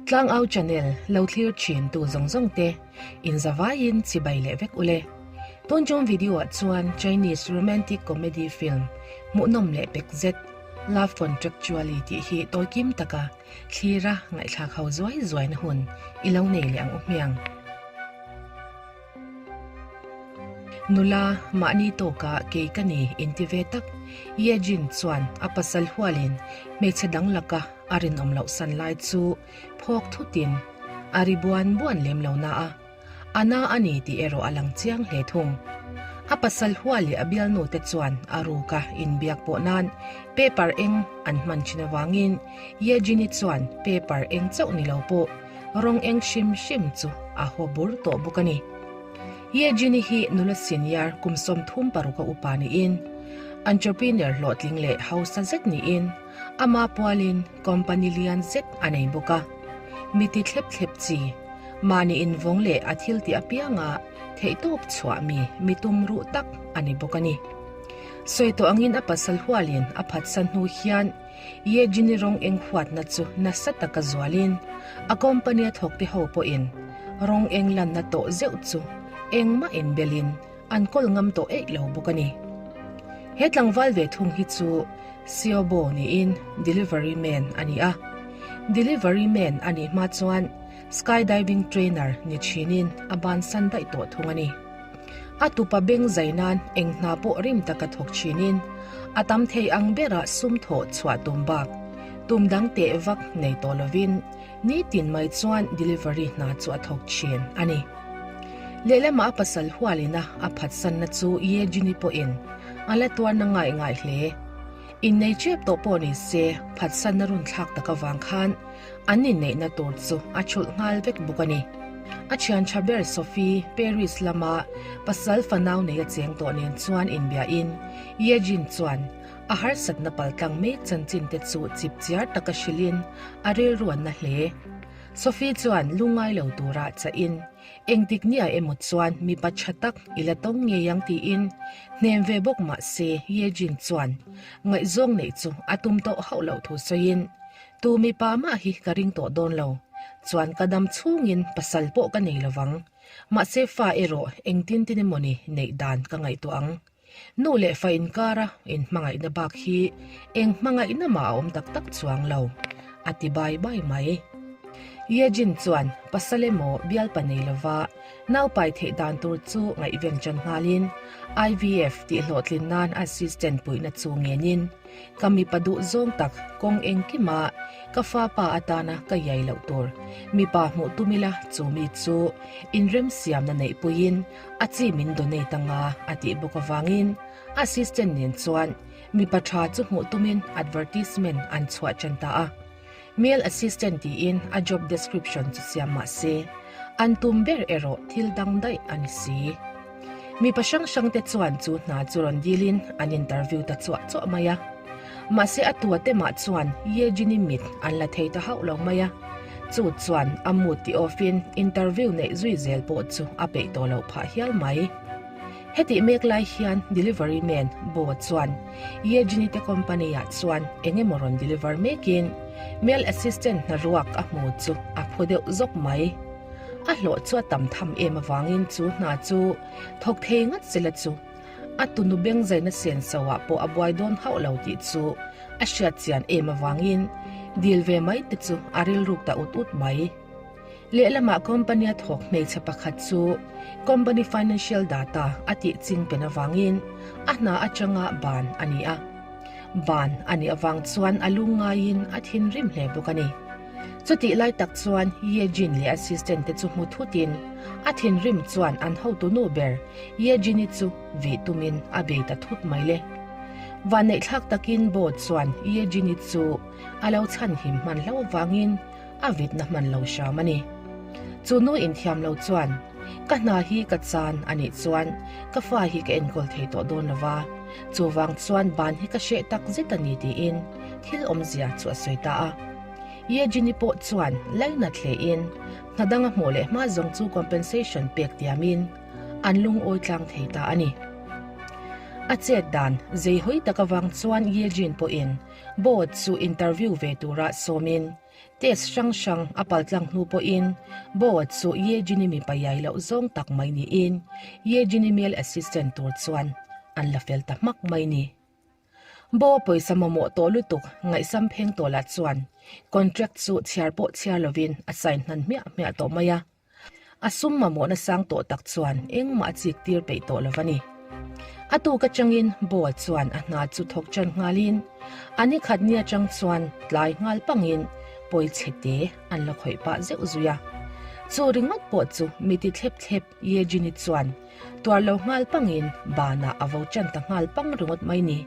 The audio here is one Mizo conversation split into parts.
Tlangau channel lo thlir thin tu zawng zawng te in zavaiin chibai leh vek ule. Tun tum video ah chuan Chinese romantic comedy film hmuhnawm leh pek zet Love Contractually tih hi tawikim taka thlira ngaihthlak ho zuai zuaina hun i lo nei leh ang u hmiang. Nula, mahni tawka kei ka ni inti ve tak Ye Jin chuan a pasal hualin hmeichhe dang laka a rinawm loh san lai chu phawk thutin a ri buan buan lem lo na a, a na a ni tih erawh a lang chiang hle thung. A pasal hual leh a bialnu te chuan a ruka inbiak pawh nan paper eng an hman thin avangin Ye Jin-i chuan paper eng chauh ni lo pawh Rawng eng hrim hrim chu a haw bur tawh bawk a ni. Ye Jin-i hi nula senior kum 36 a upa niin, entrepreneur hlawhtling leh hausa zet niin ama pualin company lian zet a nei bawk a. Mi ti thlep thlep chi, mahni invawng leh a thil tih apianga theihtawp chhuah mi mi tum ruh tak a ni bawk a ni. Sawi tawh angin a pasal hualin a phatsan hnu hian Ye Jin-i rawng eng huatna chu nasa taka zualin a company a thawkte ho pawhin rawng eng lanna tawh zeuh chu engmah inbelin an kawl ngam tawh eih lo bawk a ni. He tlangval ve thung hi chu Xiaobo niin delivery man a ni a. Delivery man a nih hma chuan skydiving trainer ni thinin a bansan daih tawh thung a ni. A tupa beng zai nan eng hna pawh rim taka thawk thinin a tam thei ang berah sum thawh chhuah tum bak tum dang teh vak nei tawh lovin nitin mai chuan delivery hna chu a thawk thin a ni. Lehlamah a pasal hualina a phatsanna chu Ye Jin-i pawhin a la tuarna ngai ngai hle. Innei chep tawh pawh ni se phatsanna runthlak tak avang khan An inneihna tur chu a chhulh nghal vek bawk a ni. A thian tha ber Sophie, Paris lama pasal fanau nei a cheng tawh nen chuan inbiahin Ye-jin chuan a harsatna paltlang mek chanchin te chu chip chiar taka hrilhin a rilru an na hle. Sophie chuan lungngai lo tura chahin engtik nia emaw chuan mipa tha tak i la tawng ngei ang tiin hnem ve bawk mah se Ye-jin chuan ngaihzawng neih chu a tum tawh hauh loh thu sawiin Tu mipa mah hi ka ring tawh dawn lo, chuan ka dam chhungin pasal pawh ka nei lovang. Mahse fa erawh engtin tin emawni neih dan ka ngaihtuah ang. Nu leh fa inkara inhmangaihna bak hi eng hmangaihna mah a awm tak tak chuang lo, a ti bai bai mai. Yejin chuan pasal emaw bialpa nei lova naupai theih dan tur chu ngaihven ṭan nghalin IVF tih hlawhtlin nan assistant puihna chu ngenin, Ka mipa duh zawng tak kawng engkima ka fapa atana ka iai loh tur mipa hmuh tum ila chu mi chu inremsiamna neihpuiin a chi min donate anga a tih bawk avangin assistant nen chuan mipa tha chu hmuh tumin advertisement an chhuah tan ta a. Male assistant tiin a job description chu siam mah se an tum ber erawh thil dang daih a ni si. Mipa hrang hrang te chuan chu hna chu rawn dilin an interview ta chuah chuah mai a. Mahse a tua te mah chuan Ye-jin-i mit an la thei ta hauh lo mai a. Chu chuan a mood ti off in interview neih zui zel pawh chu a peih tawh loh phah hial mai. Hetih mek lai hian delivery man Bo chuan Ye-jin-i te company ah chuan eng emaw rawn deliver mekin male assistant hna ruak a hmu chu a phu deuh zawk mai. A hlawh chu a tam tham em avangin chu hna chu thawk thei ngat sela chu a tunu beng zaina senso ah pawh a buai dawn hauh lo tih chu a hriat chian em avangin dil ve mai te chu a rilruk ta ut ut mai. Lehlamah company a thawk hmeichhe pakhat chu company financial data a tih ching pen avangin a hna atanga ban a ni a. Ban a nih avang chuan a lungngaiin a thinrim hle bawk a ni. Chutih lai tak chuan Ye Jin leh assistant te chu hmu thutin a thinrim chuan an hotu nu ber Ye Jin-i chu vih tumin a bei ta thut mai le. Vanneihthlak takin Bo chuan Ye Jin-i chu a lo chhanhim hman hlauh avangin a vitna hman lo hram a ni. Chu nu inthiam lo chuan, Ka hna hi ka chan a nih chuan ka fa hi ka enkawl thei tawh dawn lo va, chuvang chuan ban hi ka hreh tak zet a ni tiin thil awmzia chu a sawi ta a. Ye-Jin-i pawh chuan lainat hlein hna dang a hmuh leh hma zawng chu compensation pek tiamin an lungawi tlang thei ta a ni. A chet dan zei hawi tak avang chuan Ye Jin pawhin Boa chu interview ve tura sawmin test hrang hrang a paltlang hnu pawhin Boa chu Ye Jin-i mipa iai loh zawng tak mai niin Ye Jin-i male assistant tur chuan an la fel ta hmak mai ni. Bo pawisa mamawh tawh lutuk ngaihsam pheng tawh lah chuan contract chu chhiar pawh chhiar lovin a sign hnan hmiah hmiah tawh mai a. A sum mamawhna sang tawh tak chuan engmah a chik tir peih tawh lo a ni. A tuk atangin Bo chuan a hna chu thawk tan nghalin a ni khat ni atang chuan tlai nghal pangin pawichhe te an la khawih pah zeuh zui a. Chu ringawt pawh chu mi ti thlep thlep Ye Jin-i chuan Tuar lo nghal pangin banah a vo chan ta nghal pang ringawt mai ni.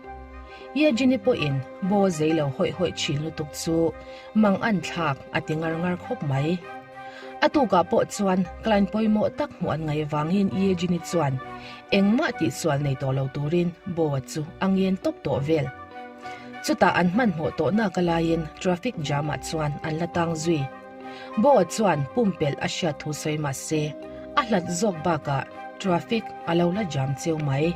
Ye Jin-i pawhin Bo zei lo hawih hawih thin lutuk chu mang an thlak a ti ngar ngar khawp mai. A tukah pawh chuan client pawimawh tak hmuh an ngaih avangin Ye Jin-i chuan engmah tihsual nei tawh lo turin Bo-a chu a ngen tawp tawh vel. Chutah an hmanhmawh tawh nak a laiin traffic jam-ah chuan an la tang zui. Boa chuan pumpelh a hriat thu sawi mah se, a hlat zawk bakah traffic a lo la jam cheu mai.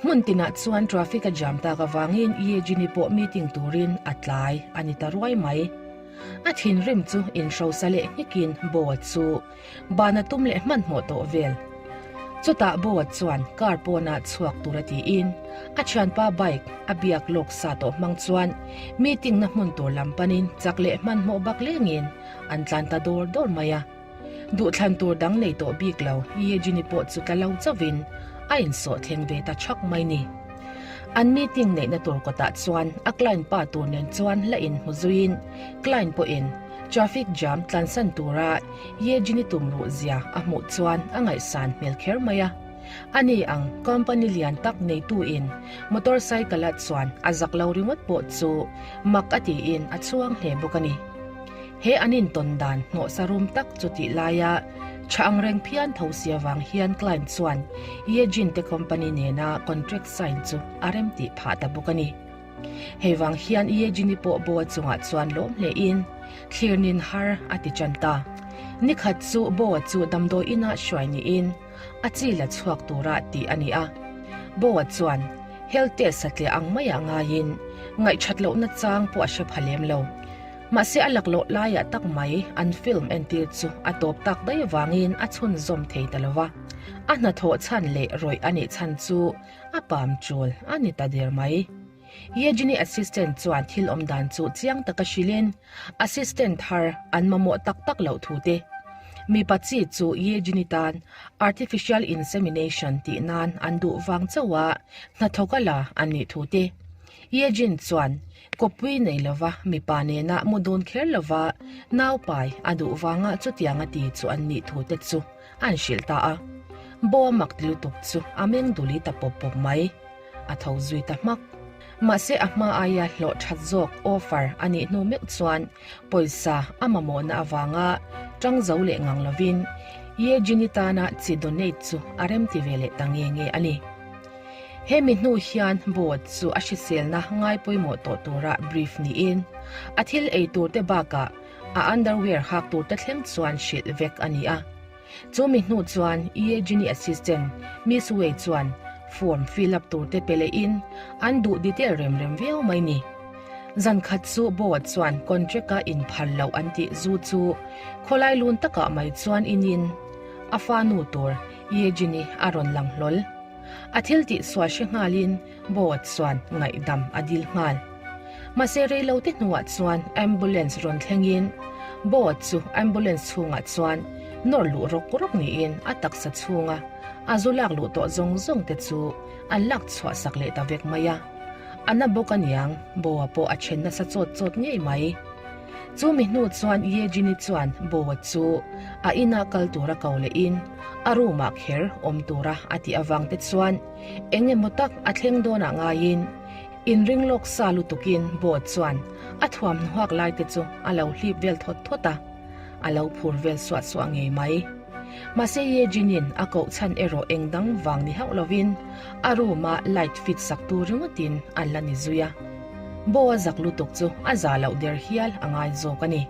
Hmun tinah chuan traffic a jam tak avangin Ye Jin-i pawh meeting turin a tlai a ni ta ruai mai. A thinrim chu inhrosa leh nghekin Boa chu Ban a tum leh hmanhmawh tawh vel. Chutah Boa chuan car pawnah chhuak tura tiin a thianpa bike a biak lawk sa tawh hmang chuan meeting na hmun tur lam panin chak leh hmanhmawh bak lengin an tlan ta dawr dawr mai a. Duhthlan tur dang nei tawh bik lo Ye Jin-i pawh chu tla lo chauhin a insawh thleng ve ta chhak mai ni. An meeting neihna tur kawtah chuan a client pa tur nen chuan la inhmu zuiin client pawhin Traffic jam tlansan tura Ye Jin-i tum ruh zia a hmuh chuan a ngaihsan hmel kher mai a. Ani ang company lian tak neituin motorcycle-a chuan a zak lo ringawt pawh chu mak a tiin a chhuang hle bawk a ni. He an intawn dan hnawhsa rum tak chu tih laia tha ang reng phian tho si avang hian client chuan Ye Jin te company nena contract sign chu a remtih phah ta bawk a ni. Hei vang hian Ye Jin-i pawh Boa chungah chuan lawm hle in thlir nin har a ti tan ta. Nikhat chu Boa chu damdawi inah hruai niin a chi la chhuak tura tih a ni a. Boa chuan health test satliah ang maiah ngaiin ngaihthat lohna chang pawh a hre pha lem lo. Mahse a laklawh laiah tak mai an film entir chu a tawp tak daih avangin a chhunzawm thei ta lo va. A hnathawh chhan leh rawih a nih chhan chu A pam chul a ni ta der mai. Ye Jin-i assistant chuan thil awm dan chu chiang taka hrilhin assistant thar an mamawh tak tak loh thu te, mipa chi chu Ye Jin-i tan artificial insemination tih nan an duh vang chauh a hnathawk a la an nih thu te, Ye Jin chuan kawppui nei lova mipa nena mu dun kher lova naupai a duh vanga chutiang a ti chu an nih thu te chu An hrilh ta a. Bo a mak ti lutuk chu a meng duli ta pawp pawp mai. A tho zui ta hmak. Mahse a hma aia hlawh that zawk offer a nih hnu meuh chuan pawisa a mamawhna avanga tang zo leh ngang lovin Ye Jin-i tana chi donate chu a remti ve leh ta nge nge a ni. Hemi hnu hian board chu a hriselna ngai pawimawh tawh tura brief niin a thil ei tur te bakah A underwear hak tur te thleng chuan hrilh vek a ni a. Chu mi hnu chuan Ye Jin-i assistant Miss Wei chuan form fill up tur te pe lehin an duh detail rem rem viau mai ni. Zan khat chu Boa chuan contract-a inphal loh an tih zu chu khawlai lun takah mai chuan inin a fa nu tur Ye Jin-i a rawn lang hlawl. A thil tih sual hre nghalin Boa chuan ngaihdam a dil nghal. Mahse reilote hnuah chuan ambulance rawn thlengin Boa chu ambulance chhungah chuan nawr luh rawk rawk niin a taksa chhunga a zu lak luh tawh zawng zawng te chu an lak chhuah sak leh ta vek mai a. A na bawk aniang Boa pawh a then nasa chawt chawt ngei mai. Chu mi hnu chuan Ye Jin-i chuan Boa chu a inah kal tura ko lehin a room-ah kher awm tura a tih avang te chuan Eng emaw tak a thleng dawnah ngaiin inring lawk sa lutukin boat chuan a thuamhnaw hak lai te chu a lo hlip vel thawt thawt a, a lo phur vel suah suah ngei mai. Mahse Ye Jin-in a koh chhan erawh eng dang vang ni hauh lovin a room-a light fit sak tur ringawtin an la ni zui a. Bo a zak lutuk chu a za loh der hial a ngai zawk a ni.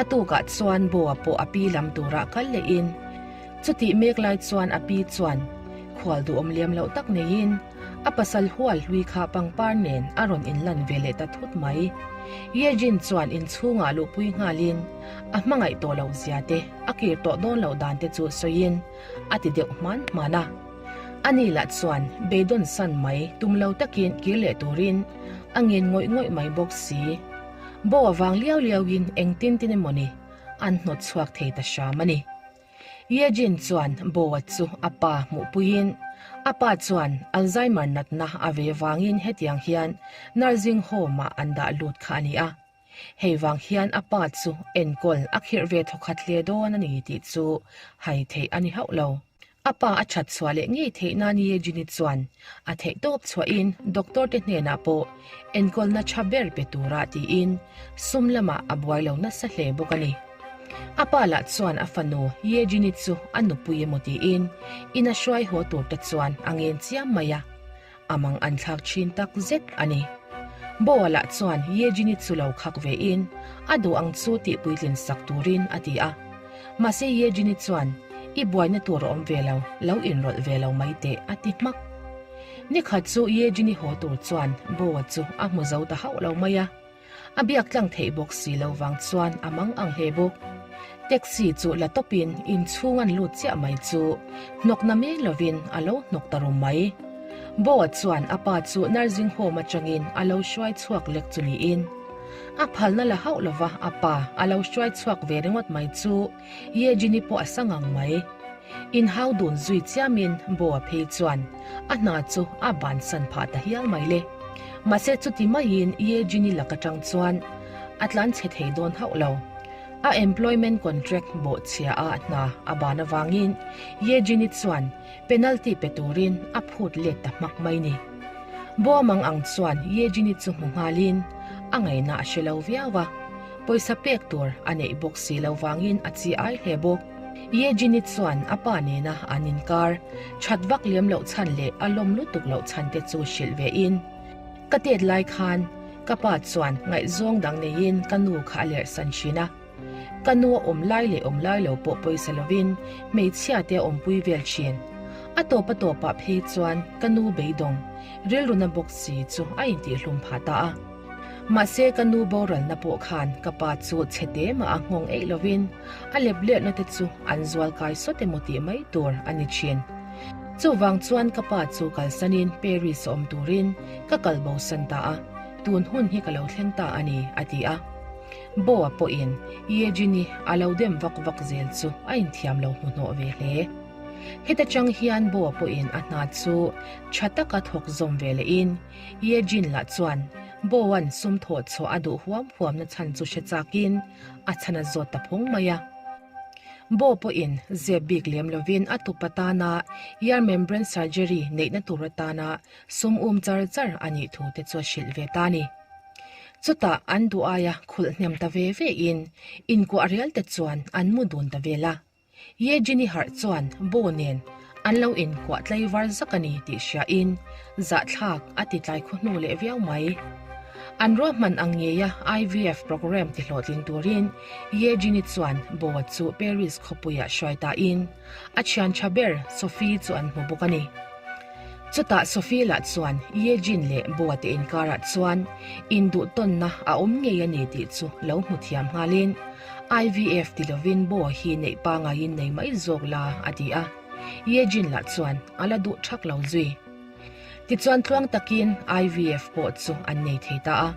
A tukah chuan Bo-a pawh a pi lam turah kal lehin Chutih mek lai chuan a pi chuan khual duhawm lem loh tak neiin. A pasal hual hlui kha pangpar nen a rawn inlan ve leh ta thut mai. Yejin chuan inchhungah luhpui nghalin a hmangaih tawh loh zia te, a kir tawh dawn loh dan te chu sawiin a ti deuh hman hman a. Ani lah chuan beidawn san mai tum lo takin kir leh turin a ngen ngawih ngawih mai bawk si. Bo avang liau liauin engtin tin emawni an hnawt chhuak thei ta hram a ni. Yejin chuan Boa chu a pa hmuhpuiin a pa chuan Alzheimer natna a ve vangin hetiang hian nursing home-ah an dah lut kha a ni a. Hei vang hian a pa chu enkawl a khirh ve thawkhat hle dawn a ni tih chu hai theih a ni hauh lo. A pa a that chhuah leh ngei theih nan Yejin-i chuan a theih tawp chhuahin doctor te hnenah pawh enkawlna tha ber pe tura tiin sum lamah a buai lo nasa hle bawk a ni. A pa lah chuan a fanu Yejin-i chu a nupui emaw tiin in a hruai haw tur te chuan a ngen chiam mai a, a mang an thlak thin tak zet a ni. Boa lah chuan Yejin-i chu lo khak ve in a duh ang chu tih puitlin sak turin a ti a. Mahse Yejin-i chuan I buaina tur a awm ve lo, lo inrawlh ve lo mai teh a ti hmak. Nikhat chu Yejin-i haw tur chuan Boa chu a hmu zo ta hauh lo mai a. A biak tlang theih bawk si lo vang chuan a mang ang hle bawk. Taxi chu la tawpin inchhung an lut chiah mai chu hnawk na men lovin a lo hnawk ta rum mai. Boa chuan a pa chu nursing home atangin a lo hruai chhuak lek chu niin a phalna la hauh lova a pa a lo hruai chhuak ve ringawt mai chu Yejini pawh a sa ngang mai. Inhau dun zui chiamin Boa phei chuan a hna chu a bansan phah ta hial mai le. Mahse chuti maiin Yejini lak atang chuan a tlan chhe thei dawn hauh lo. A employment contract bawhchhia a hna a ban avangin Yejini chuan penalty pe turin a phut let ta hmak mai ni. Boa mang ang chuan Yejini chu hmu nghalin a ngaihna a hre lo viau a. Pawisa pek tur a neih bawk si lo vangin a chi ai hle bawk. Yejini chuan a pa nena an inkar that vak lem loh chhan leh a lawm lutuk loh chhan te chu hrilh ve in, Ka tet lai khan ka pa chuan ngaihzawng dang neiin ka nu kha a lerh san thin a. Ka nu a awm lai leh awm lai lo pawh pawisa lovin hmeichhia te a awmpui vel thin. A tawp a tawpah phei chuan ka nu beidawng rilruna bawk si chu a intihhlum phah ta a. Mahse ka nu boralna pawh khan ka pa chu chhe te mah a nghawng eih lovin a lep letna te chu an zual kai sawt emaw tih mai tur a ni thin. Chuvang chuan ka pa chu kalsanin Paris a awm turin ka kal bosan ta a, tun hun hi ka lo thleng ta a ni, a ti a. Boa pawhin Yejin-i a lo dem vak vak zel chu a inthiam lo hmuhnawh ve hle. Heta chang hian Boa pawhin a hna chu tha taka thawk zawm ve lehin Yejin lah chuan Boa'n sum thawh chhuah a duh huam huamna chhan chu hre chakin a chhan a zawt ta phawng mai a. Boa pawhin zep bik lem lovin a tupa tana ear membrane surgery neihna tur atana sum um char char a nih thu te chu a hrilh ve ta a ni. Chutah an duh aia khulh hnem ta ve ve in inkuah rial te chuan an mu dun ta vel a. Yejin-i harh chuan Bo nen an lo inkuah tlaivar zak a ni tih hria in zahthlak a ti tlai khaw hnu leh viau mai. An ruahman ang ngeia IVF program ti hlawhtling turin Yejin-i chuan Bo chu Paris khawpuiah hruai ta in a thian tha ber Sophie chu an hmu bawk a ni. Chutah Sophie lah chuan Yejin leh Boa te inkarah chuan induhtawnna a awm ngei a ni tih chu lo hmu thiam nghalin IVF ti lovin Boa hi neih pangaiin nei mai zawk la a ti a. Yejin lah chuan a la duh thak lo zui. Tichuan tluang takin IVF pawh chu an nei thei ta a.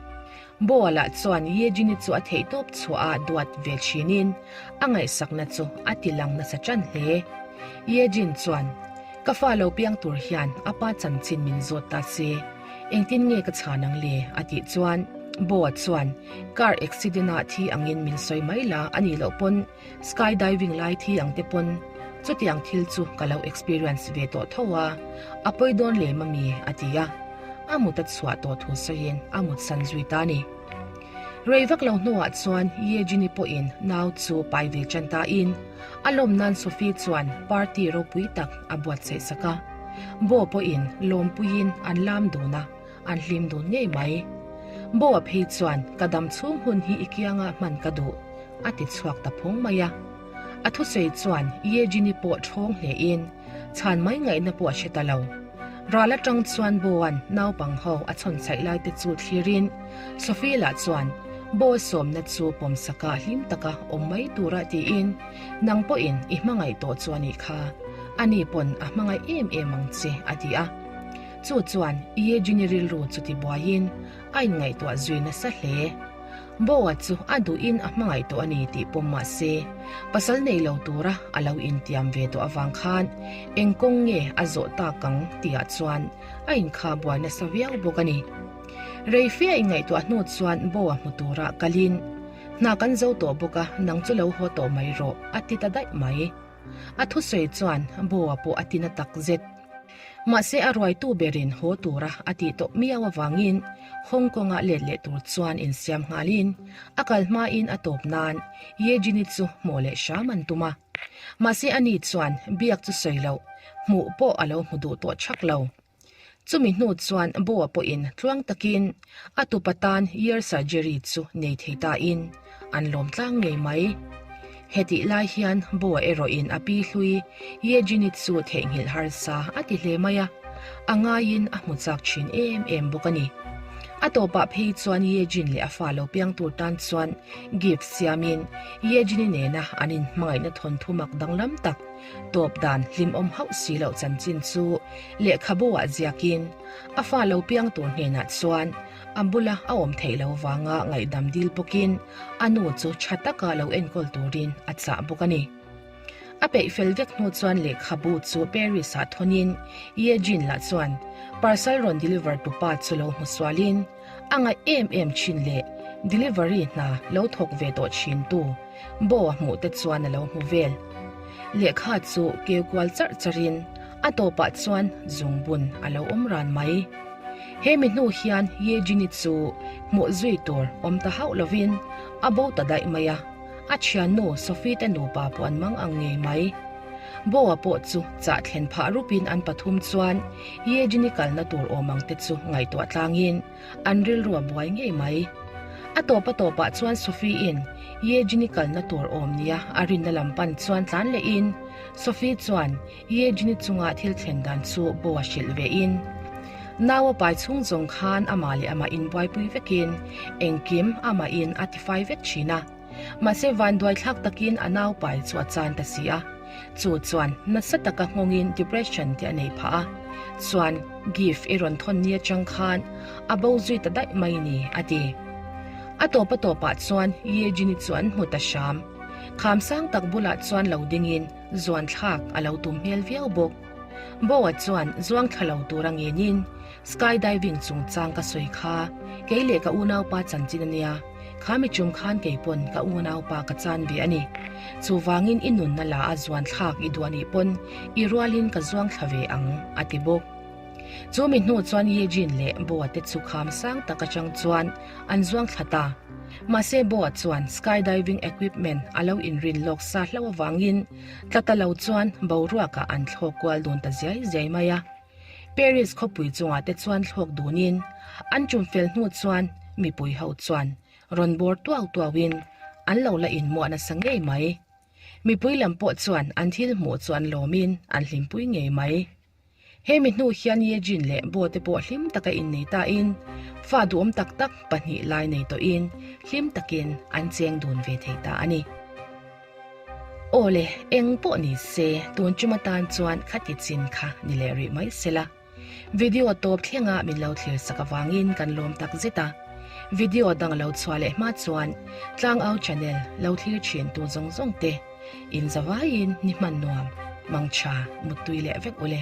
Boa lah chuan Yejin-i chu a theihtawp chhuah a duat ve thinin a ngaihsakna chu a ti lang nasa tan hle. Yejin chuan, Ka fa lo piang tur hian a pa chanchin min zawt ta se, engtin nge ka chhan ang le? a tih chuan Boa chuan, Car accident-ah thi angin min sawi mai la a nih loh pawn sky diving lai thi ang te pawn chutiang thil chu ka lo experience ve tawh tho a, a pawi dawn lem a mi? a ti a. A mut a chhuah tawh thu sawiin a mutsan zui ta a ni. Rei vak lo hnuah chuan Yejin-i pawhin nau chu pai ve tan tain a lawm nan Sophie chuan party ropui tak a buatsaih sak a. Bo pawhin lawmpuiin an lam dun a, an hlim dun ngei mai. Bo-a phei chuan ka dam chhung hun hi i kiangah hman ka duh a ti chhuak ta phung mai a. A thusawi chuan Yejin-i pawh ṭhawng hlein chhan mai ngaihna pawh a hre ta lo. Ral atang chuan Bo-a'n naupang ho a chhawn chhaih lai te chu thlirin Sophie lah chuan Bo sawmna chu pawmsaka hlim taka awm mai tura tiin nang pawhin i hmangaih tawh chu a nih kha, ani pawn a hmangaih em em ang che a ti a. Chu chuan Yejini rilru chu tibuaiin a inngaihtuah zui nasa hle. Boa chu a duhin a hmangaih tawh a ni tih pawm mah se, pasal nei lo tura a lo intiam ve tawh avang khan eng kawng nge a zawh tak ang tihah chuan a inkha buai nasa viau bawk a ni. Rei fe a inngaihtuah hnu chuan Boa hmu tura kalin, Hna kan zo tawh bawk a, nang chu lo haw tawh mai rawh, a ti ta daih mai. A thusawi chuan Boa pawh a ti na tak zet. Mahse a ruaitu berin haw tura a tih tawh miau avangin Hong Kong-a let leh tur chuan insiam nghalin a kal hmain a tawp nan Ye Jin-i chu hmuh leh hram an tum a. Mahse ani chuan biak chu sawi loh, hmuh pawh a lo hmu duh tawh chak lo. Chumi hnu chuan Boa pawhin tluang takin a tupa tan ear surgery chu nei thei tain an lawm tlang ngei mai. Hetih lai hian Boa erawhin a pi hlui Ye Jin-i chu theihnghilh harsa a ti hle mai a, a ngaiin a hmu chak thin em em bawk a ni. A tawpah phei chuan Ye Jin leh a fa lo piang tur tan chuan gift siamin Ye Jin-i nena an inhmangaihna thawnthu mak danglam tak tawp dan hlimawm hauh si loh chanchin chu lehkhabu ah ziakin a fa lo piang tur hnenah chuan a bula a awm theih lo vanga ngaihdam dil bawkin a nu chu tha taka lo enkawl turin a chah bawk a ni. A peih fel vek hnu chuan lehkhabu chu Paris ah thawnin Ye Jin lah chuan parcel rawn deliver tu pa chu lo hmu sualin a ngaih em em thin leh delivery hna lo thawk ve tawh thin tu Bo a hmuh te chuan a lo hmu vel. Lehkha chu keu kual charh charhin a tawpah chuan zungbun a lo awm ran mai. He mi hnu hian Ye Jin-i chu hmuh zui tur awm ta hauh lovin a bo ta daih mai a, a thiannu Sophie te nupa pawh an mang ang ngei mai. Bo-a pawh chu chah thlen phah rupin an pathum chuan Ye Jin-i kalna tur awm ang te chu ngaihtuah tlangin An rilru a buai ngei mai. A tawp a tawpah chuan Sophie-in Ye Jin-i kalna tur awm nia a rinna lam pan chuan tlan lehin Sophie chuan Ye Jin-i chunga thil thlen dan chu bo a hrilh vein nau a pai chhung zawng khan amah leh amah inbuaipui vekin engkim amahin a tifai vek thin a. Mahse vanduaithlak takin a nau pai chu a chan ta si a, chu chuan nasa taka nghawngin depression te a nei phah a, chuan gift i rawn thawn ni atang khan a bo zui ta daih mai ni a ti. A tawp a tawpah chuan Ye Jin-i chu an hmu ta hram. Kham sang tak bulah chuan lo dingin zuan thlak a lo tum hmel viau bawk. Bo-a chuan zuang thla lo tur a ngenin Skydiving chungchang ka sawi kha kei leh ka unaupa chanchin a nia. Kha mi tum khan kei pawn ka unaupa ka chan ve a ni. Chuvangin i nunna la a zuan thlak i duh anih pawn i rualin ka zuang thla ve ang, a ti bawk. Chu mi hnu chuan Ye Jin leh Boa te chu kham sang tak atang chuan an zuang thla ta. Mahse Boa chuan skydiving equipment a lo inrin lawk sa hlauh avangin tla ta lo chuan boruakah an thlawk kual dun ta ziai ziai mai a. Paris khawpui chungah te chuan thlawk dunin an tum fel hnu chuan mipui ho chuan rawn bawr tuau tuauin an lo la inmuah nasa ngei mai. Mipui lam pawh chuan an thil hmuh chu an lawmin an hlimpui ngei mai. He mi hnu hian Ye Jin leh Bo te pawh hlim taka innei tain fa duhawm tak tak pahnih lai nei tawhin hlim takin an cheng dun ve thei ta a ni. Aw le, eng pawh ni se, tun tum atan chuan khati chin kha ni leh rih mai se la. Video tawp thlenga min lo thlir sak avangin kan lawm tak zet a. Video dang lo chhuah leh hma chuan Tlangau channel lo thlir thin tu zawng zawng te in zavaiin ni hman nuam, mangtha, muttui leh vek u le.